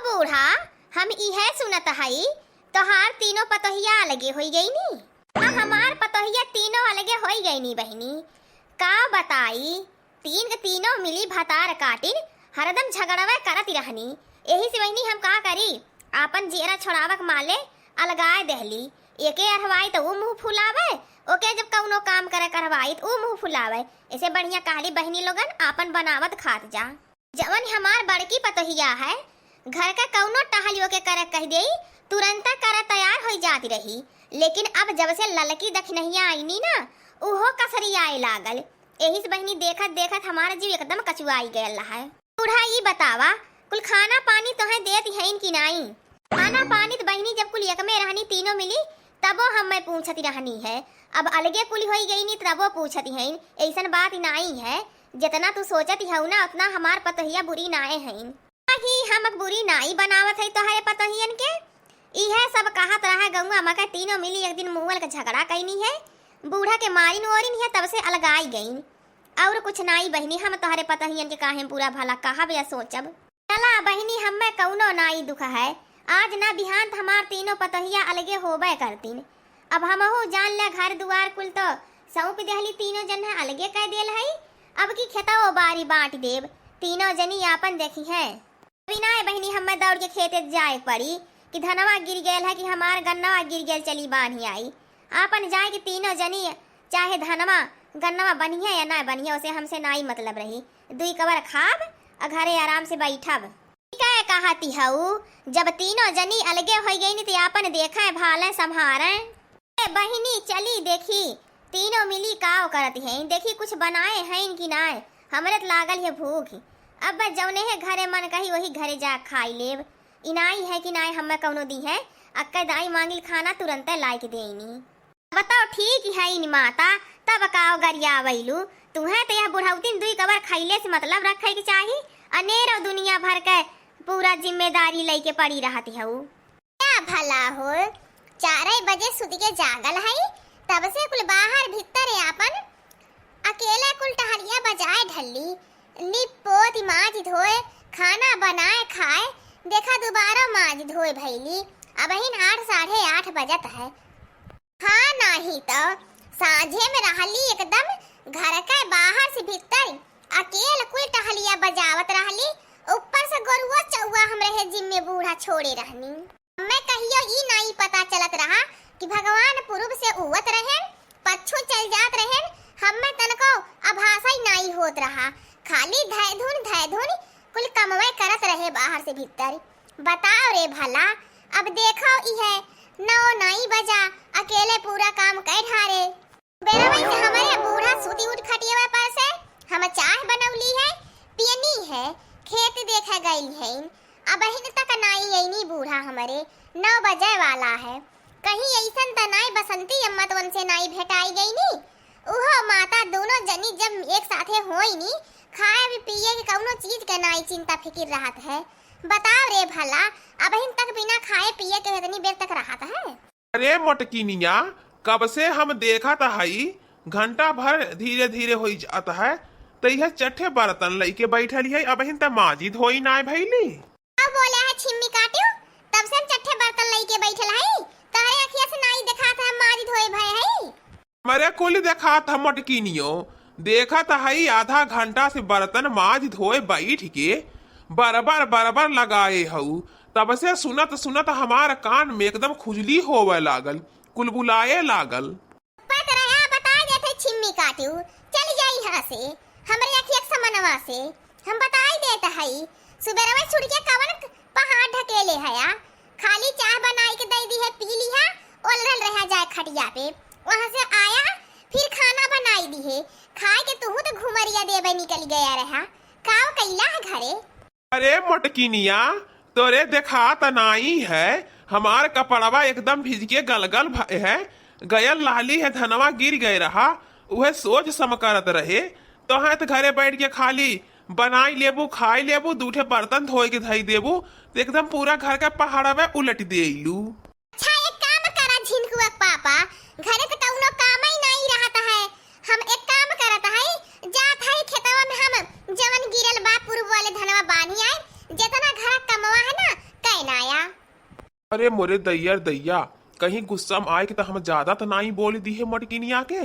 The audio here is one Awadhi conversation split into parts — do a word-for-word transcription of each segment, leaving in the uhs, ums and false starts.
बूढ़ा, हम इहे सुनत हई, तोहार तीनों पतोहिया अलगे होई गईनी, आ हमार पतोहिया तीनों अलगे होई गईनी बहिनी। का बताई, तीन के तीनों मिली भतार काटिन, हरदम झगड़वे करत रहनी। एही से बहिनी हम का करी, आपन जियरा छोड़ावक माले अलगाए देहली। एके अरहवाई त ऊ मुँह फुलावे, ओके जब कउनो काम करे करवाई त ऊ मुँह फुलावे। एसे बढ़िया कहली बहिनी लोगन आपन बनावत खात जा। जवन हमार बड़की पतोहिया है, घर का कउनो टहलियो के करे कह देई, तुरंते करे तैयार होई जात रही। लेकिन अब जब से ललकी दखिनहिया आईनी ना, उहो कसरियाए लागल। एही से बहिनी देखत देखत हमार जीव एकदम कचुआई गयल है। बूढ़ा ई बतावा, कुल खाना पानी तोहे देत हईन कि नाई? खाना पानी त बहिनी जब कुल एक में रहनी तीनों मिली, तबो हम मैं पूछत रहनी है। अब अलगे कुल होई गईनी तबो पूछत हईन। ऐसन बात नाई है, जितना तू सोचत हऊ ना उतना हमार पतोहिया बुरी नाए हईन। ही हम बुरी नाई बनावत है तोहरे पतोहियन के। इहे सब कहत रहा गौवा में के तीनों मिली एक दिन मुअल के झगड़ा कईनी है, बूढ़ा के मारिन ओरिन है तब से अलगाई गईन। और कुछ नाई बहिनी, हम तोहरे पतोहियन के काहे बुरा भला कहब या सोचब। चला बहिनी, हम्मे कउनो नाई दुख है, आज ना बिहान त हमार तीनों पतोहिया अलगे होबे करतीन। अब हमहू जान ले घर दुआर कुल तो सौंप देहली, तीनों जन अलगे कह देल हई। अब की खेतवा बारी बाँट देब, तीनों जनी आपन देखिहैं। बिनाए बहिनी, हम्मे दौड़ के खेते जाए पड़ी कि धनवा गिर गयल है कि हमार गन्नवा गिर गयल, चली बान्ही आई। आपन जाए कि तीनों जनी चाहे धनवा गन्नवा बनिहैं या ना बनिहैं, ओसे हमसे नाई मतलब रही। दुई कबर खाब आ घरे आराम से बैठब। ई काहे कहती हऊ, जब तीनों जनी अलगे होई गईनी त आपन देखैं, भालैं, सम्हारैं। ए बहिनी, चली देखी, तीनों मिली काव करत हैं, देखी कुछ बनाए हैं कि नाय, हमरे त लागल है भूख। अब जौने है घरे मन कही वही घरे जा खाई लेब। इनाई है कि नाय हम्मे कौनो दी है, अक्के दाई मांगिल खाना तुरंते लाइके देइनी। बताओ ठीक है इन माता, तब काव गरियावैलू, तुहें त यह बुढ़ौतिन दुई कबर खैले से मतलब रखे के चाही, अनेरो दुनिया भर के पूरा जिम्मेदारी लइके पड़ी रहत हऊ। का भला हो, चारै बजे सुति के जागल हई, तब से कुल बाहर भीतर आपन अकेले कुल टहलिया बजाए ढल्ली, लिप पोत माज धोए, खाना बनाए खाए, देखा दुबारा माज धोए भैली, अबहिन आठ साढ़े आठ बजत है। हाँ, नाही त साँझे में रहली एकदम घर के बाहर से भीतर अकेल कुल टहलिया बजावत रहली, ऊपर से गोरुआ चौआ हमरे हे जिम्मे बूढ़ा छोड़े रहनी। हम्मे कहियो ई नाई पता चलत रहा कि भगवान पूरब से उवत रहेन, पच्छू चल जात रहेन, हम्मे तनको आभासई नाई होत रहा। खाली धैधुन धैधुन कुल कमवे करत रहे बाहर से भीतर। बताओ रे भला, अब देखो इहे नौ नाई बजा, अकेले पूरा काम कै ढारे। बेरवै से हमरे बूढ़ा सूती उठ खटियवे पर से, हम चाह बनौली है, पियनी है, खेत देखे गइल है। अबहिन तक नाई अइनी बूढ़ा हमरे, नौ बजे वाला है। कहीं अइसन त नाई बसंती अम्मा तो उनसे नाई भेटाई गइनी? उहो माता दोनों जनी जब एक साथे होइनी, खाए भी पिए के कौनो चीज के नाई चिंता फिकिर रहत है। बताओ रे भला, अबहिन तक बिना खाए पिए के इतनी बेर तक रहत है? अरे मोटकिनिया, कब से हम देखत हई, घंटा भर धीरे धीरे होई जात है, त यह चट्ठे बर्तन लइके बैठली है, अबहिन त माजी धोई नाय भइली। अब बोले है छिम्मी काटियो, तब से हम चट्ठे बर्तन लइके बैठल हई, तहरे अखिया से नाई देखात है हम माजी धोए भए हई। हमरे कुल देखात ह मोटकिनियो, देखत हई आधा घंटा से बर्तन माज धोए बैठ के बरबर बरबर लगाए हऊ। तब से सुनत सुनत हमार कान में एकदम खुजली होवे लागल, कुलबुलाए लागल। पत रहा, बताए देत है छिम्मी काटियो, चल जाई यहाँ से, हमरे अखिया के समनवा से। हम बताई देत हई, सुबेरवे छुड़िया कवन पहाड़ ढकेले हया, खाली चाह बनाई के दई दी है, पी लिहा, ओलरल रहा जाए खटिया पे। वहाँ से आया, फिर खाना बनाई दी है, खाए के तुहू तो घुमरिया देवे निकल गया रहा। काव कैला है घरे? अरे मोटकिनिया, तोरे देखात नाई है, हमार कपड़वा एकदम भिज के गलगल भए है, गयल लाली है, धनवा गिर गए रहा, उहे सोझ समकरत रहे, तोहे त घरे बैठ के खाली बनाई लेबू, खाई लेबू, दू ठे बर्तन धोए के धई देबू, त एकदम पूरा घर के पहाड़वे उलट देइलू। अच्छा, एक काम करा झिनकुआ के पापा, घरे त कौनो काम ही नाई रहत है। हम एक काम करत हई, जात हई खेतवा में हम जवन गिरल बा पूर्व वाले धनवा बान्ही आए, जितना घर कमवा है ना, अरे मोरे दैया रे दैया, कहीं गुस्सा में आइके त हम ज्यादा त नाई बोल दिहे मोटकिनिया के।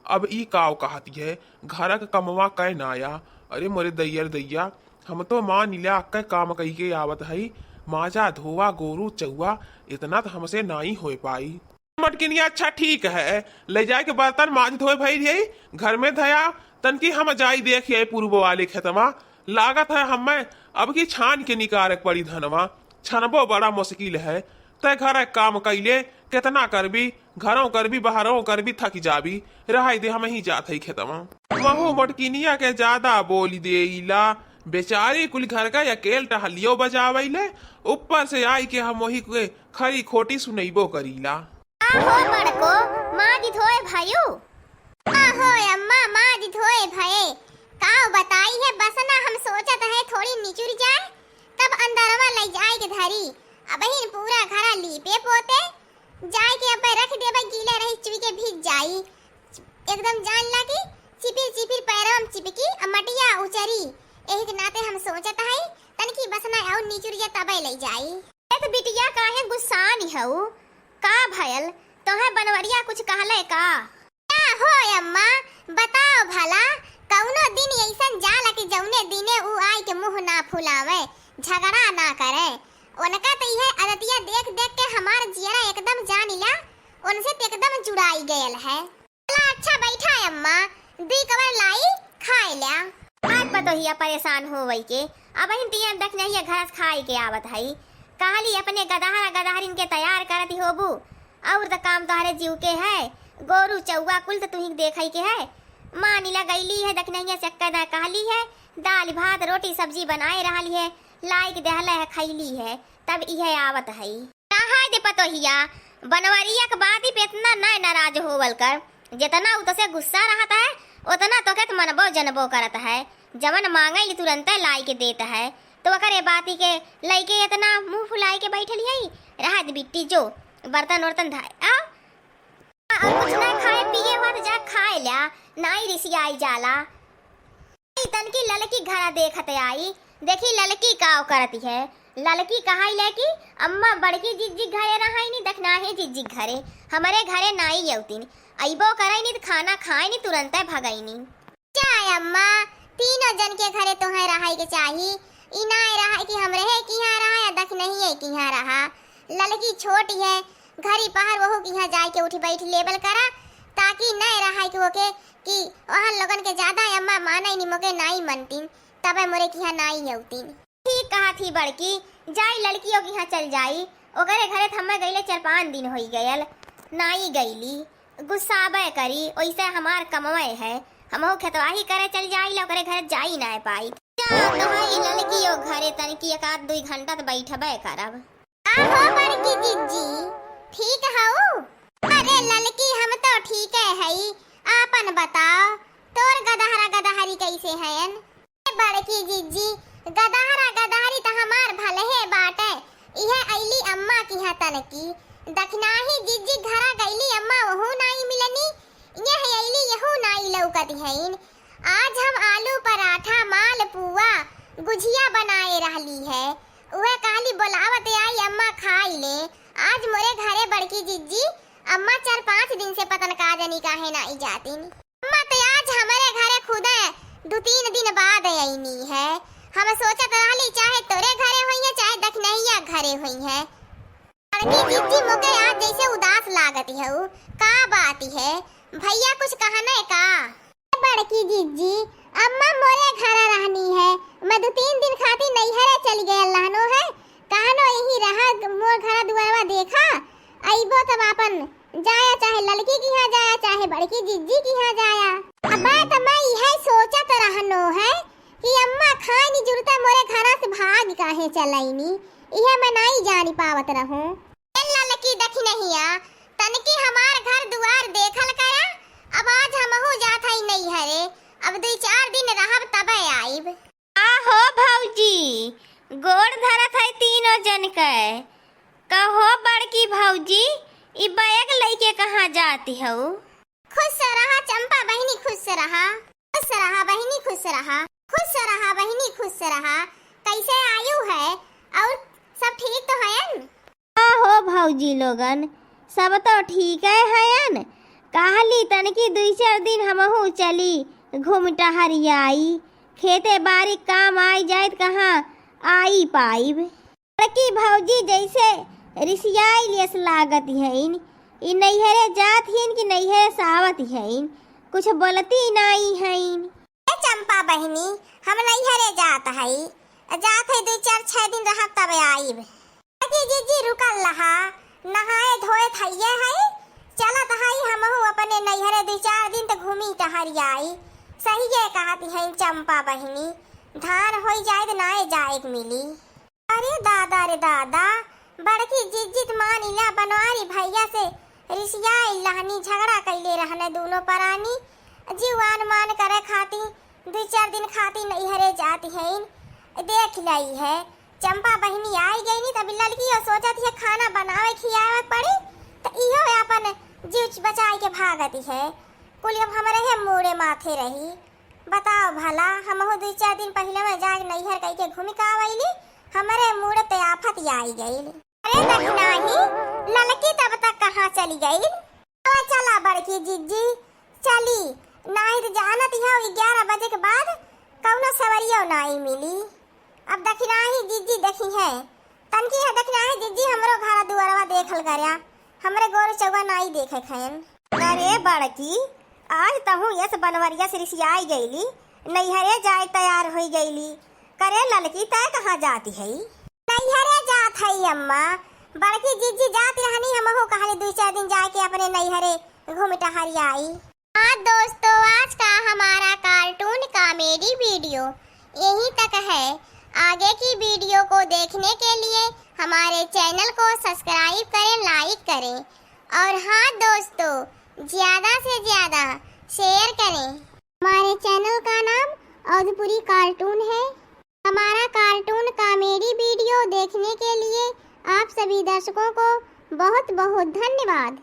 अब ई काव कहती है, घर क कमवा कै नाया। अरे मोरे दैया रे दैया, हम तो माँ नीला अक्के काम कइके आवत हई, माजा धोवा गोरू चौवा, इतना त हमसे नाई होइ पाई। मोटकिनिया, अच्छा ठीक है, ले जाइके बर्तन माज धोए भई रही, घर में धया, तनकी हम जाई देखिए पूर्व वाले खेतवा, लागत है हमें अब की छान के निकारे के पड़ी धनवा, छनबो बड़ा मुश्किल है। तै घर क काम कइले, केतना करबी, घरों करबी, बहरों करबी, थक जाबी, रहाई दे, हमहीं जात हई खेतवा। महू मोटकिनिया के ज्यादा बोली देइला, बेचारी कुल घर क अकेल टहलियो बजावइले, ऊपर से आइके हम वही के खरी खोटी सुनइबो करीला। आहो बड़को, माज धोए भयू। आहो अम्मा, माज धोए भये। काव बताई है बसना, हम सोचत है थोड़ी निचुर जाए, तब अंदरवा लइ जाइके धरी। अबहिन पूरा घरा लीपे पोते, जाइके अब्बे रख देबे, गीला रही चुई के भीज जाई। एकदम जान ला कि चिपिर चिपिर पैरवा में चिपकी, आ मटिया उचरी। एही के नाते हम सोचत हई, तनकी बसना अउर निचुर जा तबे लइ जाई। ए त बिटिया, काहे गुस्सान हऊ? का भयल? तोहे बनवरिया कुछ कहले का? का हो अम्मा, बताओ भला, कउनो दिन अइसन जाला कि जउने दिने ऊ आइके मुँह ना फुलावे, झगड़ा ना करे? उनका त इहे आदतिया देख देख के हमार जियरा एकदम जानिला, उनसे त एकदम जुड़ाई गयल है। चला अच्छा बैठा अम्मा, दुई कवर लाई खाए ल्या। आज पतोहिया परेशान होवइ के, अबहिन तिया दखिनहिया घरस खाइ के आवत हई। कहली अपने गदहरा गदहरिन के तैयार करत होबू, अउर त काम तोहरे जीव के है, गोरू चौवा कुल त तुहीं देखइ के है। माँ नीला गइली है, दखिनहिया से एक्के दाँय कहली है, दाल भात रोटी सब्जी बनाए रहली है, लाइके देहले है, खइली है, तब इहे आवत हई। रहा दे पतोहिया, बनवरिया के बाती पे इतना नाय नाराज होवल कर। जितना उ तोसे गुस्सा रहत है, उतना तोके त मनबो जनबो करत है। जवन माँगइली तुरंते लाइके देत है, त ओकरे बाती के लइके इतना मुँह फुलाइके बैठली है। रहा दे बिट्टी, जो बर्तन उर्तन धाए आ, अउर कुछ ना खाए पिए हुआ त जा खाए ल्या, नाई रिसियाई जाला। ई तनकी ललकी घरा देखत आई, देखी ललकी काव करती है। ललकी कहइ ले कि अम्मा बड़की जिज्जी घरे रहइनी, दखिनही जिज्जी घरे, हमरे घरे नाई अउतिन, अइबो करइनी त खाना खाइनी तुरंते भगइनी। जा अम्मा, तीनों जन के घरे तोहे रहइ के चाही। ई नाय रहइ कि हमरे किहाँ रहा या दखिनहिए किहाँ रहा। ललकी छोटी है, घरी पहर वहू किहाँ जाइके उठी बैठी लेबल करा, ताकि नाय रहइ कि ओके कि ओहन लोगन के ज्यादा अम्मा मानइनी, मोके नाई मनतिन, तबे मोरे किहाँ नाई अउतिन। ठीक कहत ही बड़की, जाई ललकियो किहाँ चल जाई, ओकरे घरे त हम्मे गइले चार पाँच दिन होइ गयल, नाई गइली। गुस्साबे करी, ओइसे हमार कमवे है, हमहू खेतवाही करे चल जाइला, ओकरे घरे जाई नाय पाई। जा तोहरी ललकियो घरे तनकी एक आध दुई घंटा त बैठबे करब। आहो बड़की जिज्जी, ठीक हऊ? अरे ललकी, हम तो ठीके हई, आपन बताओ, तोर गदहरा गदहरी कइसे हयन? ए बड़की जिज्जी, गदहरा गदहरी त हमार भलहे बाटे, इहे अइली अम्मा किहाँ तनकी। दखिनही जिज्जी घरा गइली अम्मा, ओहू नाई मिलनी, इहे अइली, इहू नाई लउकत हइन। आज हम आलू पराठा, मालपुआ, गुझिया बनाए रहली है। उहे कहली, "बोलावत आई अम्मा, खाई ले।" आज मोरे घरे बड़की जिज्जी, अम्मा चार पाँच दिन से पता न का जानी काहे नाई जातिन। अम्मा त आज हमरे घरे खुदे दू तीन दिन बाद अइनी है। हम सोचत रहली, चाहे तोरे घरे होइहैं, चाहे दखिनहिया घरे होइहैं। बड़की जिज्जी, मोके आज जइसे उदास लागत हऊ, का बात है? भइया कुछ कहने का? बड़की जिज्जी, अम्मा मोरे घरा रहनी है, मैं दू तीन दिन खातिर नैहरे चली गयल रहनो है, कहनो यहीं रहा, मोर घरा दुआरवा देखा, अइबो तब आपन जाया, चाहे ललकी किहाँ जाया, चाहे बड़की जिज्जी किहाँ जाया। अबे त मैं इहे सोचत रहनो है कि अम्मा खाए नी जुरता मोरे घरा से भाग काहे चलइनी, इहे मैं नाई जानी पावत रहूं। ए ललकी दखिनहिया, तनकी हमार घर दुआर देखल करा, अब आज हमहू जात हई नैहरे, अब दुई चार दिन रहब तबे आइब। आहो भौजी, गोड़ धरत है तीनों जन के। कहो बड़की भौजी, ई बैग लइके कहाँ जाती हऊ? खुश रहा चंपा बहिनी, खुश रहा। खुश रहा बहिनी, खुश रहा। खुश रहा बहिनी, खुश रहा। कैसे आयु है और सब ठीक तो हयन? हाँ हो भौजी लोगन, सब तो ठीकै हयन। कहली तनकी दुइ चार दिन हमहू चली घूम टहरि आई, खेते बारी काम आइ जाइत कहाँ आई पाइब। बड़की भौजी जइसे रिसियाइल यस लागत हइन, ई नैहरे जात हइन कि नैहरे से आवत हइन, कुछ बोलती नाई हइन। ए चंपा बहिनी, हम नैहरे जात हई, जात हई दुइ चार छह दिन रहब तब आइब। अजी जिज्जी रुकल रहा, नहाए धोए थइये हई, चलत हई हमहू अपने नैहरे दुइ चार दिन त घूमी टहरि आई। सहिए कहत हई चंपा बहिनी, धान होइ जाए त नाए जाए के मिली। अरे दादा रे दादा, बड़की जिज्जी त मानिला बनवारी भइया से रिसियाइल रहनी, झगड़ा कइले रहने दूनो परानी। जीव आन मान करे खाती दुइ चार दिन खाती नैहरे जाती हइन। देख लई है, चंपा बहिनी आई गइनी, तब ललकी और सोचत है खाना बनावे खियावे पड़ी, त इहो अपन जीव बचाई के भागती है। कुल अब हमरे है मूड़े माथे रही। बताओ भला, हमहू दुइ चार दिन पहिले में जाके नैहर कइके घूमि का आइली, हमरे मूड़े पे आफत आई गइल। अरे दखिनाही, ललकी तब तक कहाँ चली गइल? अरे चला बड़की जिज्जी, चली, नाहीं त जानत हौ ग्यारह बजे के बाद कउनो सवरियो नाहीं मिली। अब दखिनाही जिज्जी देखी है, तनकी है दखिनाही जिज्जी हमरो घर दुआरवा देखल करया, हमरे गोरू चउवा नाहीं देखे खयन। अरे बड़की, आज तहूँ यस बनवरिया से रिसियाई गइली, नैहरे जाए तैयार होइ गइली। करे ललकी, तै कहाँ जाती है? नैहरे जात हई अम्मा, बड़की जिज्जी जात रहनी, हमहू कहली दुइ चार दिन जाके अपने नैहरे घूम टहरि आई। हाँ दोस्तों, आज का हमारा cartoon comedy video यहीं तक है। आगे की video को देखने के लिए हमारे channel को subscribe करें, like करें और हाँ दोस्तों, ज्यादा से ज्यादा share करें। हमारे channel का नाम अवधपुरी cartoon है। हमारा cartoon comedy video देखने के लिए आप सभी दर्शकों को बहुत बहुत धन्यवाद।